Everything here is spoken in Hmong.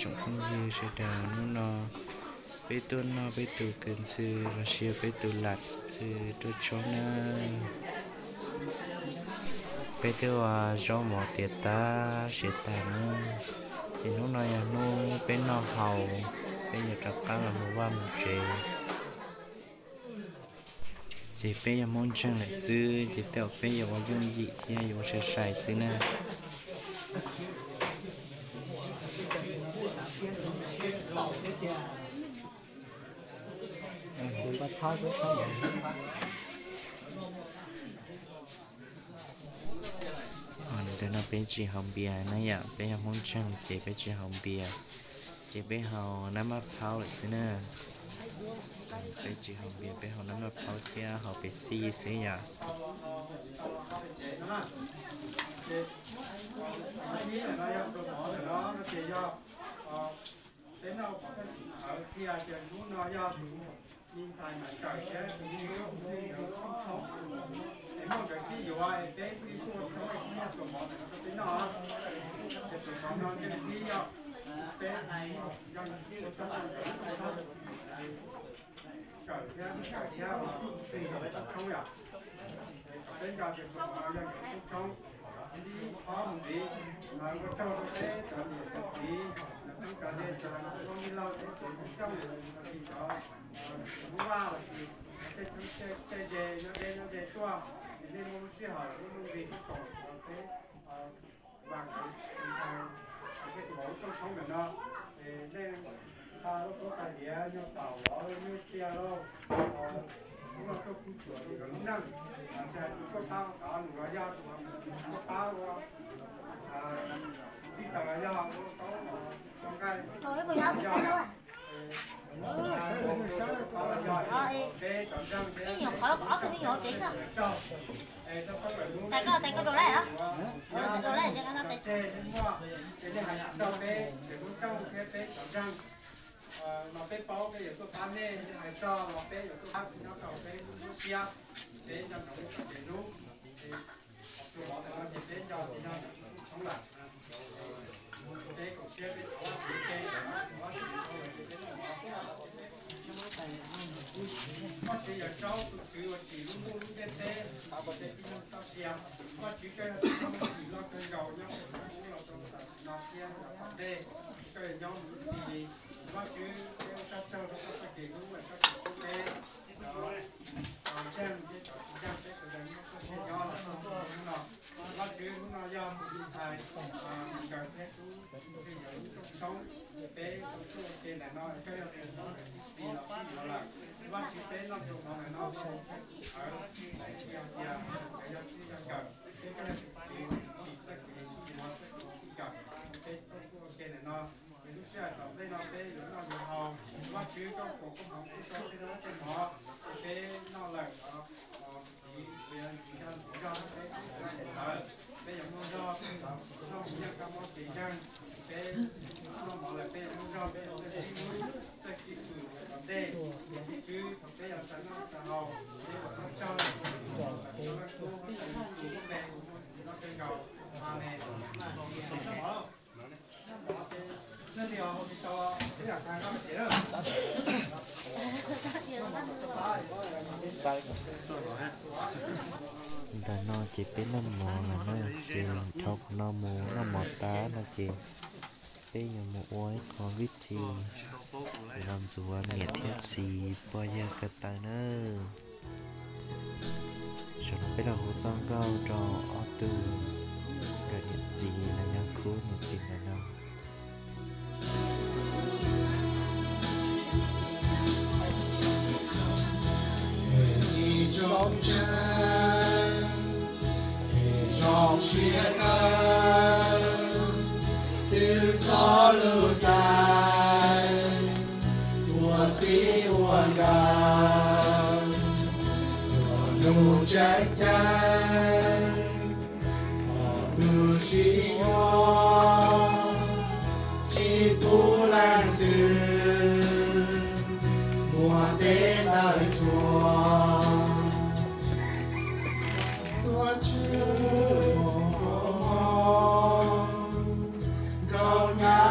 Tsoom phooj ywg sawv daws, hnub no peb tuaj noj peb tus kws ntxhw los sis peb tus lam ntxhw tuaj tshoob na. Peb twb ua zaub mov tiav tab siav tag na, ces hnub no yog hnub peb noj haus, peb yuav rov qab los mus vaj mus tsev. Ces peb yog Hmoob ntseeg lawm xwb ces tej zaum peb yuav ua yooj yim thiab yuav ua sai sai xwb na. Ntawm no peb tsis haus npias na yom, peb yog Hmoob ntseeg ces peb tsis haus npias, ces peb haus nab maj phaub lawm xwb na. Peb tsis haus npias, peb haus nab maj phaub thiab haus Pepsi xwb yom. Peb noj pov thawj txiv qhawv thiab ces hnub no yog tus me ntxhais Maiv Kawm thiab tus me tub Xwm nkawd tshoob tshoob, es muaj nkawd sib yuav es peb thiaj tuaj tshoob es peb yog tus mov ntawm no rau peb noj. Ces tus mov no thiaj li yog peb yog tus tshoob rau nkawd tshoob, Kawm thiab Kawm thiab Xwm nkawd tshoob yom. Peb nco tias tus mov no yog nkawd tshoob tshoob. Ib qho mus ntxiv, ua tsaug rau peb cov niam cov txiv, cov txheeb cov ze, cov Hmoob Lauj, cov Hmoob Xyooj, los sis cov Hmoob Vaj los sis tej txheeb tej ze nyob deb nyob ze tuaj, es nej muaj lub sij hawm lub nuj nqis tuaj koom peb Vam Kev Ntxhais thiab tus vauv tshoob tshoob ntawm no, es nej nqa lub koob tais diav, nyuag taum los nyuag tsiaj lauj, hnub no tuaj pub cuam rau nkawd lub neej, tsis hais tus tuaj pab ua qhov num los yog tus tuaj pab ua txij taws los yog ua taub ua nqaij los yog, peb cov ntseeg thiab peb cov txhua tus, nej yuav tseg nej muaj, ces nej hais txog peb cov tub txheej thiab peb cov ntseeg, mas peb paub peb yuav tuaj pab nej, nej hais txog los peb yuav tuaj pab tsis nyob rau peb lub siab, peb nco ntsoov peb txoj kev hlub. Tus mov ntawm no ces peb nco tias yog tus tshoob lawm, peb koom siab peb thov Vajtswv ua ke, Vajtswv Yawm Saub tus Tswv uas tsim lub ntuj lub ntiaj teb, ua tej tib neeg txoj sia. Vajtswv koj yog tus muaj hwj chim loj kawg nkaus nyob rau thaum ub los rau tam sim no thiab yav tom ntej, koj yuav nyob mus ib txhis li. Vajtswv, peb ua koj tsaug rau koj txoj kev hlub uas koj tseem pub peb cov ntseeg thiab cov tsis ntseeg peb sawv daws muaj txoj sia nyob los txog hnub no. Vajtswv, hnub no yog tus me ntxhais Nkawm thiab tub Xwm nkawd lub rooj tshoob, peb tau tuaj ua ke ntawm no koj yog tus muab nkawd sib txis los sib yuav lawm. Vajtswv, peb noj rau hauv ntawm no, peb tsis hais tias nkawd yog txij yog nkawm, peb koj yog tus Tswv tsim txoj kev sib yuav txoj kev sib nkawm, peb tau tuaj ua ke ntawm no. Lub sij hawm tom ntej no peb yuav noj yuav haus, Vajtswv koj foom koob hmoov pub rau peb tau tej mov, peb noj lawm los tiv ua ntxiv zog peb tus ntawd, peb yuav muaj zog, zog mus yog koj mob kev ncaj, peb noj mov lawm peb yuav muaj zog, peb yuav txawj sib hlub, txawj sib hwm tom ntej. Tus Tswv, thaum peb yuav xav noj xav haus, peb ua koj tsaug, Vajtswv, koj tus lub npe muaj hwj chim loj kawg nkaus. Amees. Ntawm no ces peb noj mov lawm na, ces dhau qhov no mus noj mov tas no ces peb yuav mus ua ib qho vib thi los ntxuav niam thiab txiv pog yawg ko taw nawb. Zaum no peb los hu txoj nkauj rau ob tug nkawm niam txiv los yog khub niam txiv ntawm no. Zoo siab kawg, twb txog lub caij ua txij ua nkawm, txhua lub tseeb ceeb thaum twg sib yuav, tsis pub leej twg muaj tej ntawd tsuas. Tuav Tswv foom koob hmoov, nkauj nyab